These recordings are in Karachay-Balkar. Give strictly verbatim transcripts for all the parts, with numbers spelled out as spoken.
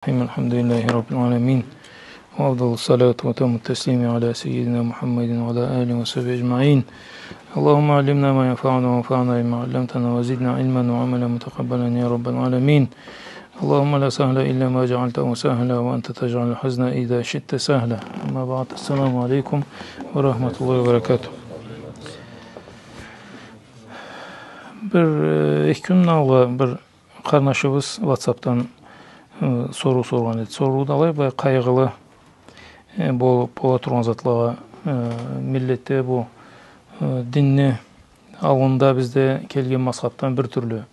الرحيم. الحمد لله رب العالمين. وأفضل الصلاة وأتم التسليم على سيدنا محمد وعلى آله وصحبه أجمعين. اللهم علمنا ما ينفعنا وانفعنا بما علمتنا وزدنا علما وعملا متقبلا يا رب العالمين. اللهم لا سهل إلا ما جعلته سهلا وأنت تجعل الحزن إذا شئت سهلا. أما بعد، السلام عليكم ورحمة الله وبركاته. Бир, э, эки кюн алгъа бир къарнашыбыз ватсапдан, э, соруу соргъан эди. Соруу да алай, былай къайгъылы, э, болуп бола тургъан затлагъа, э, миллетде бу, э, динни алгъында бизде келген мазхабдан бир тюрлю.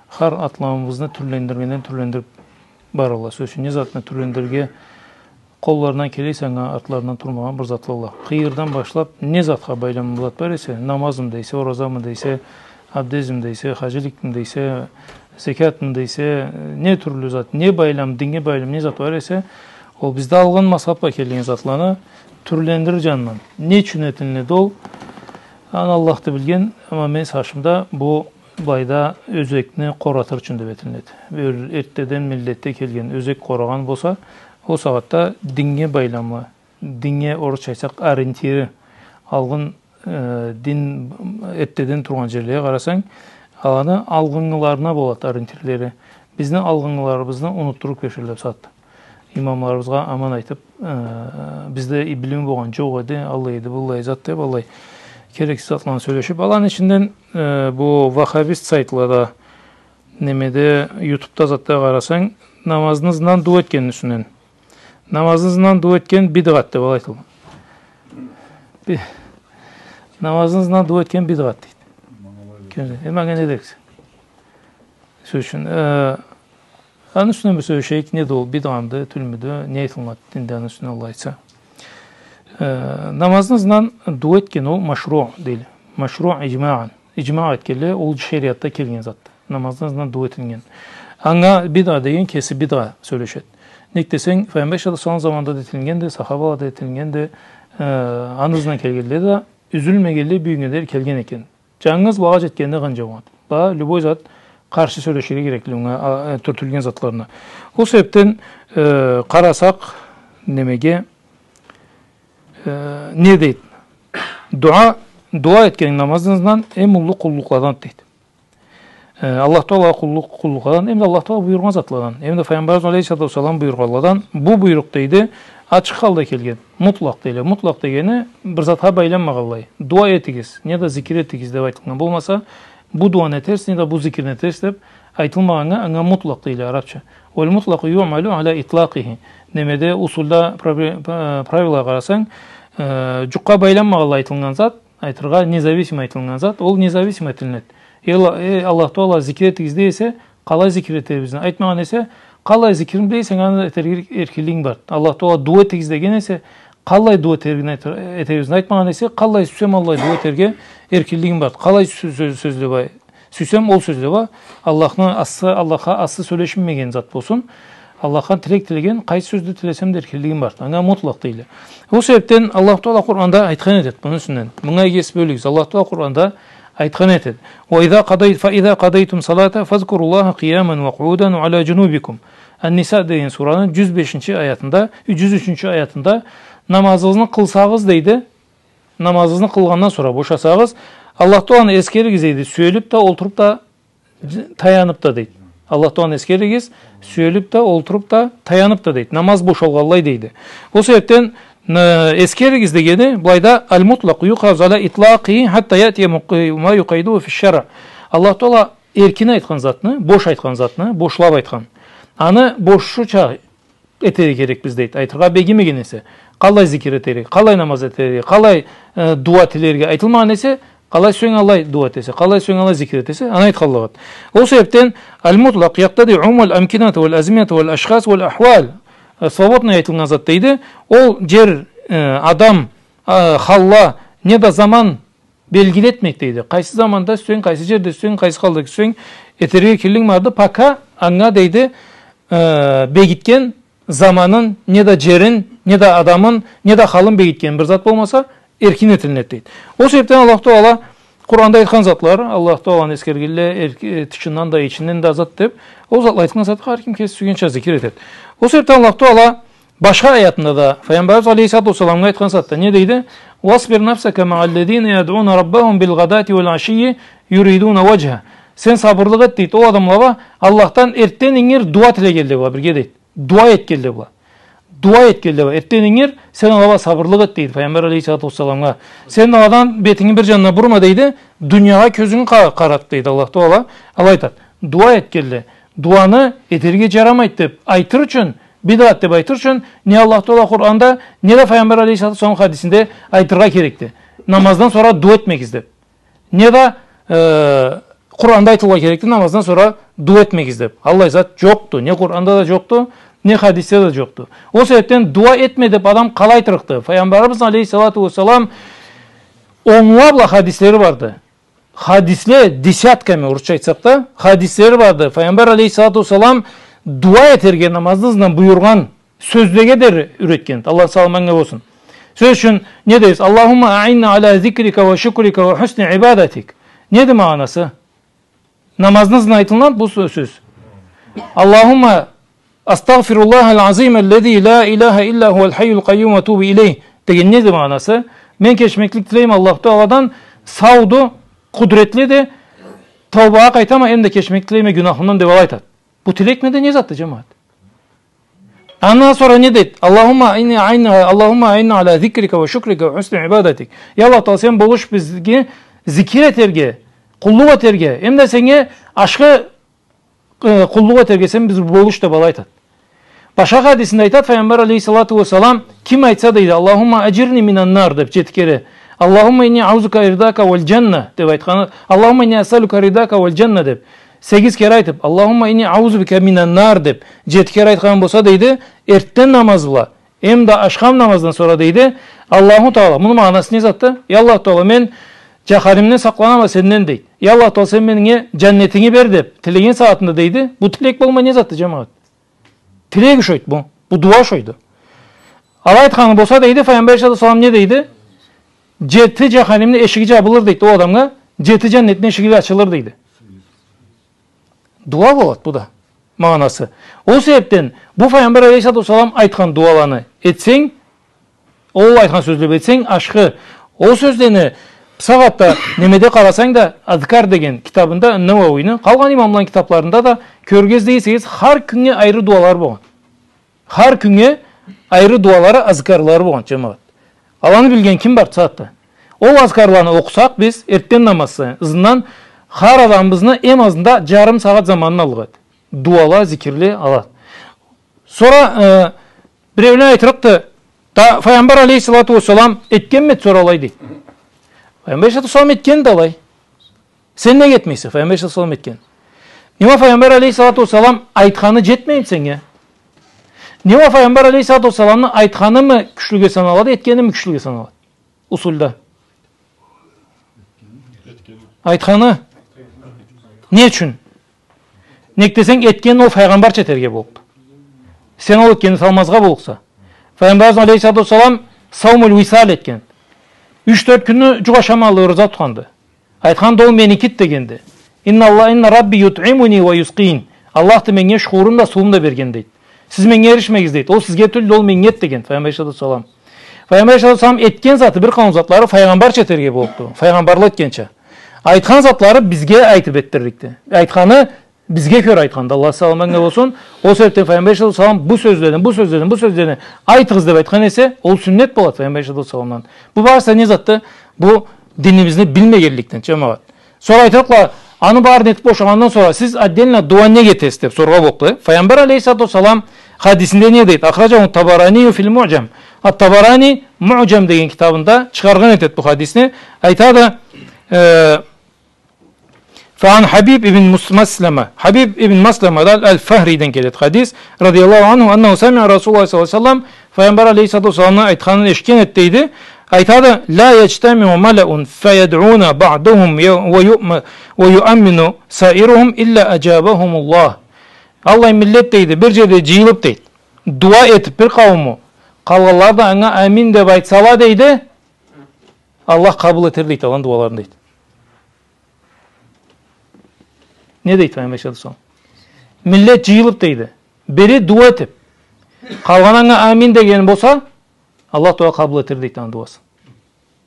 Хар атламыбызны тюрлендиргенден тюрлендирип баралла. Сёз ючюн, не затны тюрлендирирге къолларындан келе эсе, анга артларындан турмагъан бир затла алла. Къыйырдан башлап, не затха байламлы зат бар эсе, намазмы дейсе, оразамы дейсе, абдезми дейсе, хаджиликми дейсе, зекятмы дейсе, не тюрлю зат, не байлам, динге байлам не зат бар эсе, ол бизде алгъын мазхабха келген затланы тюрлендирир джанындан. Не ючюн этилинеди ол? Аны Аллахды билген, амма мен сагъышымда бу былайда ёзекни къоратыр ючюн деп этилинеди. Бир эртдеден миллетде келген ёзек къорагъан болса, ол сагъатда динге байламлы, динге, орусча айтсакъ, ориентири, алгъын, э, дин эртдеден тургъан джерлеге къарасанг, аланы алгъынгыларына болады ориентирлери. Бизни алгъынгыларыбызны унутдуруп кёчелле бусагъатда. Имамларыбызгъа аман айтып, э, бизде и билим болгъан джокъ эди, аллай эди, быллай зат деп, аллай керексиз затланы сёлешип, аланы ичинден, э, бу ваххабист сайтлада, немеде, ютубда, затда къарасанг, намазны ызындан дуа этгенни юсюнден. Намазны ызындан дуа этген бидгъат деп алай айтылады. Би-, намазны ызындан дуа этген бидгъат дейди. Кёзю, э, манга не дериксе? Сёз ючюн, э, аны юсюнден бир сёлешейик, неди ол, бидгъамыды, тюлмюдю, не айтылынады динде аны юсюнден, Аллах айтса. Э, намазны ызындан дуа этген ол машру дейле. Машру иджмагъан. Иджмагъ этгенле, ол шериатда келген зат. Намазны ызындан дуа этилген. Анга бидгъа деген кеси бидгъа сёлешеди. Нек десенг, Файгъамбар алейхиссалату уассалам заманында да этилгенди, сахабала да этилгенди, э, аны ызындан келгенле да, юзюлмегенле, бюгюннге дери келген экен. Джангыз бу джетгенде къынжауат. Бу любой зат къаршы сёлеширге керекли, анга, а, э, тюртюлген затларына. Ол себепден, э, къарасакъ, немеге, э, не дейди? Дуа, дуа этген намазны ызындан эм уллу къуллукъладан дейди. Э, Аллах Таалагъа къуллукъ, къуллукъладан, эм да Аллах Таала буюргъан затладан, эм да Файгъамбарыбыз алейхиссалату уассалам буюргъанладан, бу буйрукъ дейди, ачыкъ халда келген, мутлакъ дейле. Мутлакъ дегени бир затха байланмагъанлай. Дуа этигиз, неда зикир этигиз деп айтылгъан болмаса, бу дуаны этерсиз, неда бу зикирни этерсиз деп айтылмагъаннга, анга мутлакъ дейле арабча. والمطلق يعمل على إطلاقه. Немеде, усулда, праве-, э, правилагъа къарасанг, э, джукъгъа байланмагъанлай айтылгъан зат, айтыргъа, независимо айтылгъан зат, ол независимо этилинеди. Эл-, э, Аллах Таала зикир этигиз дей эсе, къалай зикир этерибизни айтмагъан эсе, къалай зикирни биле эсенг, аны этерге эркинлигинг бар. Аллах Таала дуа этигиз деген эсе, къалай дуа этерибизни айтыр-, этерибизни айтмагъан эсе, къалай сюйсем аллай дуа этерге эркинлигинг бар. Къалай сю-, сё-, сёзле бар. Сюйсем ол сёзле бар. Аллахны ассы, Аллахха ассы сёлешинмеген зат болсун. Аллахха тилек тилеген, къайсы сёзде тилесем да эркинлигим бар. Анга мутлакъ дейле. Ол себепден Аллах Таала Къуранда айтхан этеди муну юсюнден. Мынга эс бёлюгюз. Аллах Таала Къуранда айтхан этеди. وإذا قضيت، فإذا قضيتم الصلاة فاذكروا الله قياما وقعودا وعلى جنوبكم. Ан-Ниса деген сураны джюз бешинчи аятында, джюз ючюнчю аятында, намазыгъызны къылсагъыз дейди, намазыгъызны къылгъандан сора бошасагъыз, Аллах Тааланы эсгеригиз дейди, сюелип да, олтуруп да, таянып да дейди. Аллах Тааланы эсгеригиз, сюелип да, олтуруп да, таянып да дейди. Намаз бошалгъанлай дейди. Ол себепден, э, эсгеригиз дегени, былайда المطلق يؤخذ على إطلاقه حتى يأتي مق-، ما يقيده في الشرع. Аллах Таала эркин айтхан затны, бош айтхан затны, бошлап айтхан. Аны бошча этерге керекбиз дейди. Айтыргъа, бегимеген эсе, къалай зикир этерге, къалай намаз этерге, къалай, э, дуа тилерге айтылмагъан эсе, къалай сюйсенг аллай дуа этесе, къалай сюйсенг аллай зикир этесе, аны айтханлыгъыды. Ол себепден المطلق يقتضي عموم الأمكنة والأزمنة والأشخاص والأحوال. Э, свободный айтылгъан зат дейди. Ол джер, э, адам, э, халла, неда заман белгили этмек дейди. Къайсы заманда сюйсенг, къайсы джерде сюйсенг, къайсы халда сюйсенг, этерге эркинлигинг барды, пока анга дейди, э, бегитген заманын, неда джерин, неда адамын, неда халын бегитген бир зат болмаса, эркин этилинеди дейди. Ол себепден Аллах Таала Къуранда айтхан затлары, Аллаху Тааланы эсгергенле, эрк-, э, тышындан да, ичинден да зат деп, ол затла айтхан зат хар ким кеси сюйгенча зикир этет. Ол себепден Аллаху Таала башха аятында да, Файгъамбарыбыз алейхиссалату уассаламгъа айтхан затда, не дейди? «Уасбир нафсака ма'аллазина яд'уна раббахум билгъадати уал'ашийи юридуна уаджха». Сен сабырлыкъ эт, дейди, ол адамлагъа Аллахдан эртден ингир дуа тилегенле бла бирге, дейди. Дуа этгенле бла. Дуа этгенле бла. Эртден ингир, сен алагъа сабырлыкъ эт, дейди Файгъамбар алейхиссалату уассаламгъа. Сен аладан бетинги бир джанына бурма, дейди, дуниягъа кёзюнгю къа-, къарат, дейди Аллаху Таала. Алай айтат. Дуа этгенле. Дуаны этерге джарамайды деп айтыр ючюн, бидгъат деп айтыр ючюн, не Аллаху Таала Къуранда, не да Файгъамбар алейхиссалату уассалам хадисинде айтыргъа керекди. Намаздан сора дуа этмегиз деп. Не да, э, Къуранда айтылгъа керекди, намаздан сора дуа этмегиз деп. Аллай зат джокъду. Не Къуранда да джокъду, не хадисде да джокъду. Ол себепден дуа этме деп адам къалай айтырыкъды? Файгъамбарыбызны алейхиссалату уассалам онла бла хадислери барды. Хадисле, десятками, орусча айтсакъ да, хадислери барды. Файгъамбар алейхиссалату уассалам дуа этерге намазны ызындан буюргъан сёзлеге дери юретгенди. Аллах саламы анга болсун. Сёз ючюн не дейбиз? «Аллахумма а'инна аля зикрика уа шукрика уа хусни ибадатик». Неди магъанасы? Намазны ызындан айтылынады бу сё-, сёз. «Аллахумма астагъфируллахал азим аллази ля иляха илля хуаль хайюль къайюм уа атубу илейх» деген неди магъанасы? Мен кечмеклик тилейме Аллаху Тааладан, сауду, къудретлиди, таубагъа къайтама, эм да кечмеклик тилейме гюнахымдан деп алай айтады. Бу тилекмиди, не затды, джамагъат? Андан сора не дейди? «Аллахумма инни а'инна, Аллахумма а'инна аля зикрика уа шукрика уа хусни ибадатик». Я Аллах Таала, сен болуш бизге зикир этерге, къуллукъ этерге, эм да сеннге ашхы, э, къуллукъ этерге сен бизге болуш деп алай айтады. Башха хадисинде айтады Файгъамбар алейхиссалату уассалам, ким айтса, дейди, «Аллахумма аджирни минан нар» деп джети кере, «Аллахумма инни аузу бика ридака уаль джанна» деп айтханы, «Аллахумма инни асалюка ридака уаль джанна» деп сегиз кере айтып, «Аллахумма инни аузу бика минан нар» деп джети кере айтхан болса, дейди, эртден намаз бла, эм да ашхам намаздан сора, дейди, Аллаху Таала, муну магъанасы не затды? Я Аллаху Таала, мен джаханимден сакъланама сенден, дейди. Я Аллаху Таала, сен меннге джаннетинги бер деп тилеген сагъатында, дейди, бу тилек болмай не затды, джамагъат? Тилек ушайды бу. Бу дуа ушайды. Алай айтханы болса, дейди, Файгъамбар алейхиссалату уассалам не дейди? Джети джаханимни эшиги джабылыр, дейди, ол адамгъа, джети джаннетни эшиги да ачылыр, дейди. Дуа болады бу да, магъанасы. Ол себепден бу Файгъамбар алейхиссалату уассалам айтхан дуаланы этсенг, ол айтхан сёзле этсенг, ашхы. Ол сёзлени бусагъатда немеде къарасанг да, «Азкар» деген китабында Науауини, къалгъан имамланы китабларында да кёргенигиз, хар кюннге айры дуалары болгъан. Хар кюннге айры дуалары, азкарлары болгъан, джамагъат. Аланы билген ким бар бусагъатда? Ол азкарланы окъусакъ биз, эртден намазны ызындан, хар адамыбызны эм азында джарым сагъат заманын алгъан. Дуала, зикирле ала. Сора, э, биреулен айтырыкъды, да Файгъамбар алейхиссалату уассалам этгенмиди сора алай, дейди. Файгъамбар алейхиссалату уассалам этгенди алай. Сен нек этмейсе, Файгъамбар алейхиссалату уассалам этген? Нема Файгъамбар алейхиссалату уассалам айтханы джетмейми сеннге? Нема Файгъамбар алейхиссалату уассаламны айтханымы кючлюге саналады, этгеними кючлюге саналады? Усульда. Айтханы. Не ючюн? Нек десенг, этгенин ол файгъамбарча этерге боллукъду. Сен ол этгенни салмазгъа боллукъса. Файгъамбарыбыз алейхиссалату уассалам саумуль висаль этген. Юч-тёрт кюнню джукъ ашамалы ораза тутханды. Айтханды, ол меникиди дегенди. Инна Аллах, инна Рабби ют'имуни уа юскин. Аллахды меннге шуурун да, сууун да берген, дейди. Сиз меннге эришмегиз, дейди. Ол сизге тюлдю, ол меннге деген, Файгъамбар алейхиссалату уассалам. Файгъамбар алейхиссалату уассалам этген заты бир къауум затлары файгъамбарча этерге боллукъду. Файгъамбарлыкъ этгенча. Айтхан затлары бизге айтып этдирликди. Айтханы бизге кёре айтханды. Аллах саламы анга болсун. Ол себепден Файгъамбар алейхиссалату уассалам бу сёзледен, бу сёзледен, бу сёзледен айтыгъыз деп айтхан эсе, ол сюннет болады Файгъамбар алейхиссалату уассаламдан. Бу барысы не затды? Бу динибизни билмегенликден, джамагъат. Сора айтырыкъла, аны барын этип бошагъандан сора, сиз отдельно дуа нек этесиз деп соргъа боллукъду. Файгъамбар алейхиссалату уассалам хадисинде не дейди? Ахраджаху Табаранию филь Муъджам. Ат-Табарани Муъджам деген китабында чыгъаргъан этеди бу хадисни. Айтады, э, فعن حبيب بن مس-، مسلمة. Хабиб ибн Маслама да аль-Фахриден келеди хадис, радияллаху анху, أنه سمع رسول الله صلى الله عليه وسلم, Файгъамбар алейхиссалату уассаламны айтханын эшитген эди, дейди. Айтады, لا يجتمع ملأ فيدعون بعضهم ي-، ويؤم-، ويؤمن سائرهم إلا أجابهم الله. Аллай миллет, дейди, бир джерде джыйылып, дейди, дуа этип бир къаууму, къалгъанлары да анга амин деп айтсала, дейди, Аллах къабыл этер, дейди, аланы дуаларын, дейди. Не дейди Пайгъамбар саллаллаху алейхи ва саллам? Миллет джыйылыб, дейди, бири дуа этиб, къалгъаны анга амин деген болса, Аллах Тагъала къабыл этер, дейди, аны дуасын.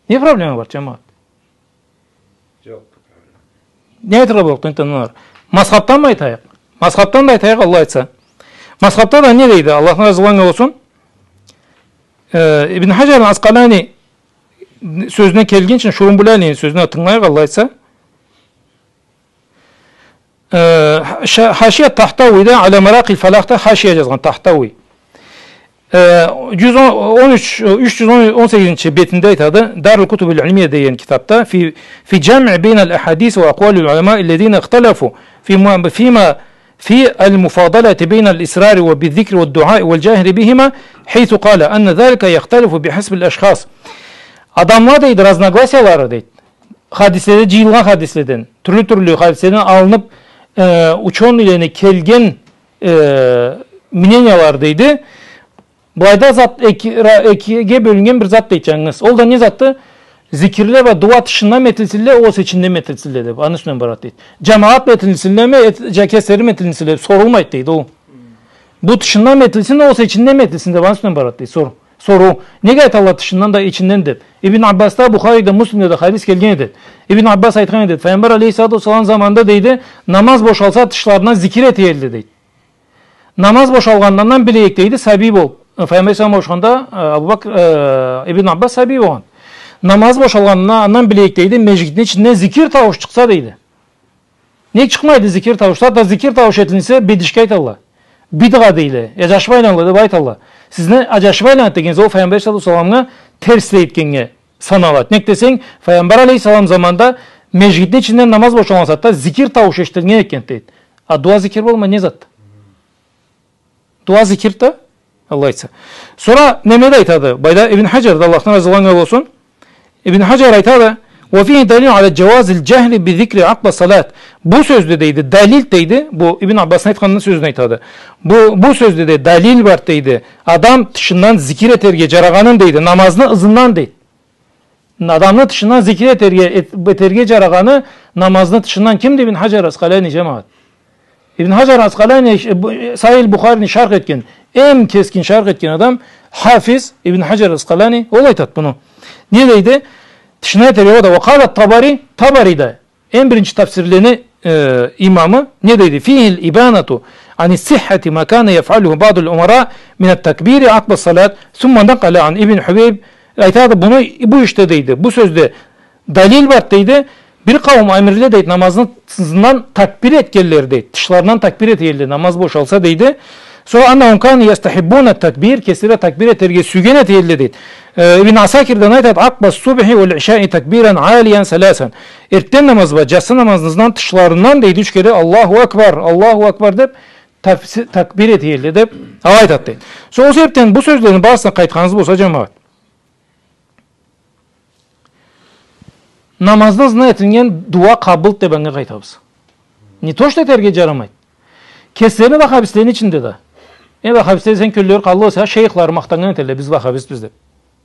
Не проблема бар, джамагъат? Джокъ. Не айтыргъа боллукъду энтда аны? Мазхабдан мы айтайыкъ? Мазхабдан да айтайыкъ, Аллах айтса. Мазхабда да не дейди? Аллахны разылыгъы анга болсун. Э, Ибн Хаджар аль-Аскъалани сёзюне келгинчи, Шурумбулалини сёзюне тынгылайыкъ, Аллах айтса. Э, ха-, Хашия Тахтауиде, Аля Маракиль Фалахда хашия джазгъан Тахтауи. Э, джюз он, он юч, юч джюз он, он сегизинчи бетинде айтады, Даруль Кутубуль Ильмия деген китабда, في، في جمع بين الأحاديث وأقوال العلماء الذين اختلفوا في ما، فيما، في المفاضلة بين الإسرار وبالذكر والدعاء والجهر بهما، حيث قال أن ذلك يختلف بحسب الأشخاص. Адамла, дейди, разногласиялары, дейди, хадиследе, джыйылгъан хадиследен, тюрлю-тюрлю хадиследен алыныб, э, учёныйлени келген, э, мнениялары, дейди. Былайда зат эки, ра-, экиге бёлюннген бир зат, дейди, джангыз. Ол да не затды? Зикирле бла дуа тышынданмы этилсинле, огъесе ичинденми этилсинле деб, аны юсюнден барады, дейди. Джамагъатмы этилсинлеме, эт-, джа-, кеслериме этилсинле деб сорулмайды, дейди ол. Бу тышынданмы этилсин, огъесе ичинденми этилсин деб, аны юсюнден барады, дейди, сор-, соруу. Неге айталла тышындан да, ичинден деб? Ибн Аббасда, Бухариде, Муслимде да хадис келген эди. Ибн Аббас айтхан эди, Файгъамбар алейхиссалату уассалам заманында, дейди, намаз бошалса, тышларындан зикир эте эдиле, дейди. Намаз бошалгъандан билейик, дейди, сабий бол. Э, Файгъамбар алейхиссалам бошагъанда, э, Абу Бакр, э, Ибн Аббас сабий болгъан. Намаз бошалгъандан, андан билейик, дейди, межгитни ичинден зикир таууш чыкъса, дейди. Нек чыкъмайды зикир таууш? Хатта зикир таууш этилинсе, бидишге айталла. Бидгъа дейле. Э, аджашыб айланылла деб айталла. Сизни аджашыб айланады дегенигиз, ол Файгъамбар саллаллаху алейхи ва салламгъа терслей этгеннге саналады. Нек десенг, Файгъамбар алейхиссалам заманда межгитни ичинден намаз бошалгъан сагъатда зикир таууш эшитилген экен, дейди. А дуа зикир болмай, не зат? Дуа зикир да, Аллах айтса. Сора неме да айтады, былайда Ибн Хаджар да, Аллахдан разылыгъы анга болсун. Ибн Хаджар айтады, وفيه دليل على جواز الجهر بالذكر عقب الصلاة. Бу сёзде, дейди, далил, дейди, бу Ибн Аббасны айтханны сёзюн айтады. Бу, бу сёзде да далил бар, дейди. Адам тышындан зикир этерге джарагъанын, дейди, намазны ызындан, дейди. Адамны тышындан зикир этерге, эт-, этерге джарагъаны намазны тышындан. Кимди Ибн Хаджар Аскъалани, джамагъат? Ибн Хаджар Аскъалани, э, бу, э, Сахих Бухарини шарх этген, эм кескин шарх этген адам, хафиз Ибн Хаджар Аскъалани, ол айтады муну. Не дейди? Тышына этерге да. وقال الطبري, Табари да, эм биринчи тафсирлени, э, имамы, не дейди? فيه الإبانة عن صحة ما كان يفعله بعض الأمراء من التكبير عقب الصلاة، ثم نقل عن ابن حبيب. Айтады, муну, бу ишде, дейди, бу сёзде далил бар, дейди, бир къауум амирле, дейди, намазны ызындан такбир этгенле, дейди, тышларындан такбир эте эдиле, намаз бошалса, дейди. Сора أنهم كانوا يستحبون التكبير, кеслери такбир этерге сюйген эте эдиле, дейди. Э, Ибн Асакирден айтады, عقب الصبح والعشاء تكبيرا عاليا ثلاثا. Эртден намаз бла джатсы намазны ызындан тышларындан, дейди, юч кере Аллаху Акбар, Аллаху Акбар деб, тафси-, такбир эте эдиле деб, алай айтады, дейди. Сора ол себебден бу сёзлени барысына къайтханыгъыз болса, джамагъат, намазны ызына этилген дуа къабылды деб анга къайтабыз. Не то что этерге джарамайды. Кеслерини ваххабистлени ичинде да. Э, ваххабистле десенг, кёллери къаллы болса, шейхлары махтаннган этелле, биз ваххабисбиз деб.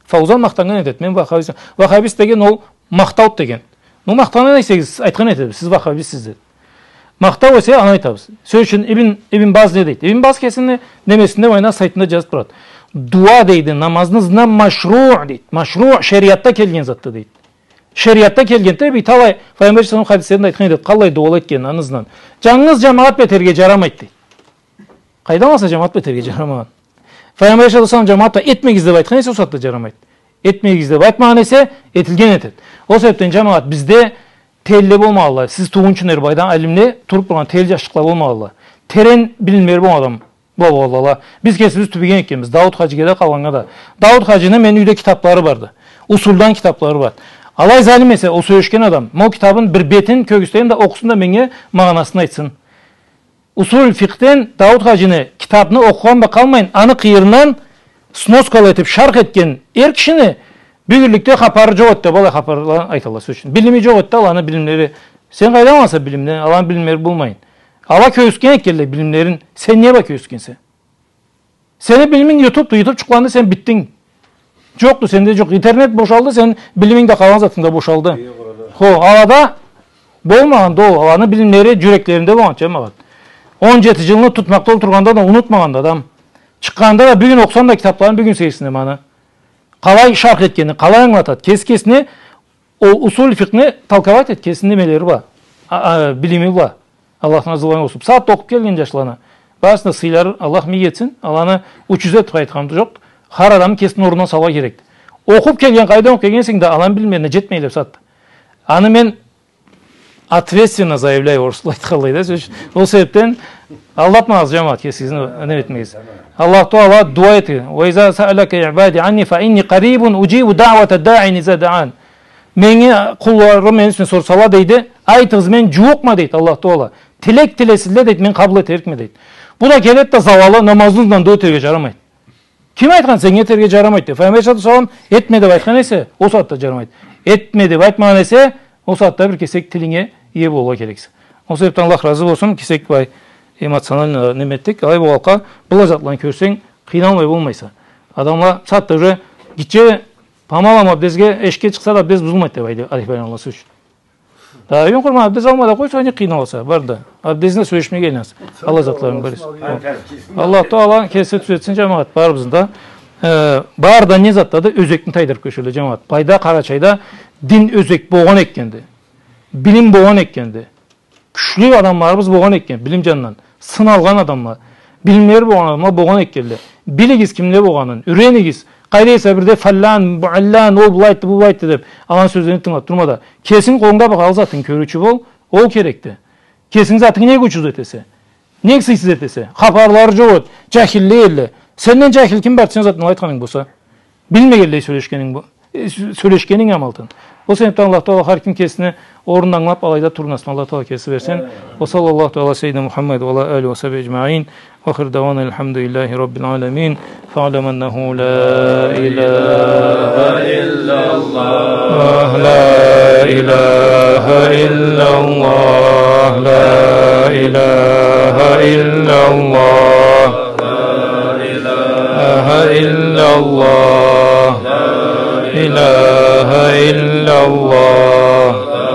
Фаузан махтаннган этеди, мен ваххабист. Ваххабист деген ол махтауду деген. Ну, махтаннган эсегиз, айтхан этеди, сиз ваххабистсиз деб. Махтау эсе, аны айтабыз. Сёз ючюн Ибн, Ибн Баз не дейди? Ибн Баз кесини немесинде, майна сайтында джазыб турады. Дуа, дейди, намазны ызына машруу, дейди. Машруу, шериатда келген затды, дейди. Шериатда келгенди, бир талай Файгъамбар саллаллаху алейхи ва саллам хадислеринде айтхан эди, къаллай дуала этгенин аны ызындан. Джангыз джамагъат бла этерге джарамайды, дейди. Къайдан аласа джамагъат бла этерге джарамагъан? Файгъамбар саллаллаху алейхи ва саллам джамагъат бла этмегиз деб айтхан эсе, ол сагъатда джарамайды. Этмегиз деб айтмагъан эсе, этилген этеди. Ол себебден, джамагъат, бизде телле болмагъанла, сиз туугъунчу нербайдан алимле туруб тургъан тел джашчыкъла болмагъанла. Терен билимлери болгъан адам. Бла болалла. Биз кесибиз тюбеген экенбиз. Дауд хаджиге да, къалгъаннга да. Дауд хаджини мен юйде китаблары барды. Усулдан китаблары барды. Алай залим эсе, ол сёлешген адам, ма ол китабын бир бетин кёргюзтейим да, окъусун да, меннге магъанасын айтсын. Усуль фикъхден Дауд хаджини китабны окъугъан бла къалмайын, аны къыйырындан сноскала этиб шарх этген эр кишини бюгюнлюкде хапары джокъ эди деб, алай хапарла айталла, сёз ючюн. Билими джокъ эди да аланы билимлери. Сен къайдан аласа билимни? Аланы билимлери болмайын. Ала кёргюзтген этгенле билимлерин, сен не бла кёргюзтгенсе? Сени билиминг ютубду, ютуб джукъланды, сен битдинг. Джокъду, сенде джокъ. Интернет бошалды, сен билиминг да, къалгъан затынг да бошалды. Хо, алада Болмагъанды ол, аланы билимлери джюреклеринде болгъан, джамагъат. Он джети джылны тутмакъда олтургъанда да унутмагъанды адам. Чыкъгъанда да, бюгюн окъусам да китапларын, бюгюн сейирсинеме аны. Къалай шарх этгени, къалай ангылатады, кеси кесине ол усуль фикъны толковать эт, кесини немелери бла, а, а, билими бла. Аллахдан разы болгъан болсун. Бусагъатда окъуп келген джашланы барысына сыйларын Аллах мийик этсин, аланы учузу этип айтханым джокъ. Хар адамны кесини орнуна салыргъа керекди. Окъуп келген, къайдан окъуп келген эсенг да, аланы билимлерине джетмейле бусагъатда. Аны мен ответственно заявляю, орусла айтханлай да сёз. Ол себепден алдатмагъыз, джамагъат, кесигизни, неме этмегиз. Аллах Таала дуа этди. «Ва иза саалака ибади анни фа инни къарибун уджибу даъвата ддаи иза даан». Мени къулларым мени юсюмден сорсала, дейди, айтыгъыз, мен джууукъма, дейди Аллах Таала. Тилек тилесинле, дейди, мен къабыл этерикме, дейди. Бу да келеди да, зауалгъа намазны ызындан дуа этерге джарамайды. Ким айтхан сеннге этерге джарамайды деп? Файгъамбар саллаллаху алейхи ва саллам этме деп айтхан эсе, ол сагъатда джарамайды. Этме деп айтмагъан эсе, ол сагъатда бир кесек тилинге ие болургъа керексе. Ол себепден Аллах разы болсун, кесек былай эмоционально неме этдик. Алай болгъанлыкъгъа, былай затланы кёрсенг, къыйналмай болмайса. Адамла сагъатда уже гитче, по-малому абдезге, эшикге чыкъса да абдез бузулмайды деп айтады Алих Баянлыла, сёз ючюн. Да, юн къурман, абдез алма да къой, сора не къыйналаса, бар да. Абдезинде сёлешмеге айланса. Аллай затланы барысы. Аллах Таала кеси тюзетсин, джамагъат, барыбызны да. Э, бары да не затда да ёзекни тайдырып кёчелле, джамагъат. Былайда, Къарачайда дин ёзек болгъан экенди. Билим болгъан экенди. Кючлю адамларыбыз болгъан экен, билим джанындан. Сыналгъан адамла, билимлери болгъан адамла болгъан экенле. Билигиз кимле болгъанын, юренигиз. Къайда эсе бирде фаллан, муаллан, ол былай айтды, бу былай айтды деп, аланы сёзлерин тынгылап турма да. Кесинг къолунгда бир алгъын затын кёрюучю бол, ол керекди. Кесинг затынгы нек учуз этесе? Нек сыйсыз этесе? Хапарлары джокъ эди, джахилле эдиле. Сенден джахил ким барды, сен затны айтханынг болса? Билмегенлей сёлешгенинг бу-, э, сё-, сёлешгенинг амалтын. Ол себепден Аллах Таала хар ким кесини орнунда ангылап, алайда турургъа насыб Аллах Таала кеси берсин. Ва саллаллаху таала ала сайидина Мухаммад ва ала алихи ва сахбихи аджмаин. Ва ахиру даъвана алхамдулиллахи раббил аламин. Фаълам аннаху ла илаха иллаллах, ла илаха иллаллах, ла илаха иллаллах. إله إلا الله. لا إله إلا الله. لا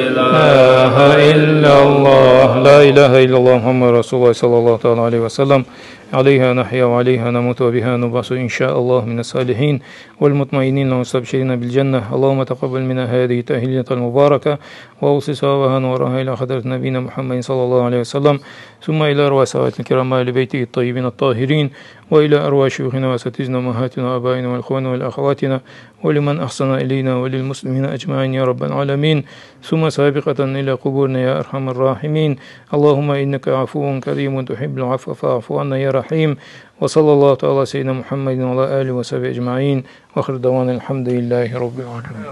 إله إلا الله. لا إله إلا الله محمد رسول الله صلى الله تعالى عليه وسلم. عليها نحيا وعليها نموت وبها نبعث إن شاء الله من الصالحين والمطمئنين المستبشرين بالجنة. اللهم تقبل منا هذه التهلية المباركة وأوصل ثوابها ونورها إلى حضرة نبينا محمد صلى الله عليه وسلم. ثم إلى أرواح الصحابة الكرام وأهل بيته الطيبين الطاهرين، وإلى أرواح شيوخنا وأساتذتنا وأمهاتنا وآبائنا وإخواننا وأخواتنا ولمن أحسن إلينا وللمسلمين أجمعين يا رب العالمين. ثم سابقة إلى قبورنا يا أرحم الراحمين. اللهم إنك عفو كريم تحب العفو فاعف عنا يا رحيم. وصلى الله تعالى على سيدنا محمد وعلى آله وصحبه أجمعين. وآخر دعوانا الحمد لله رب العالمين.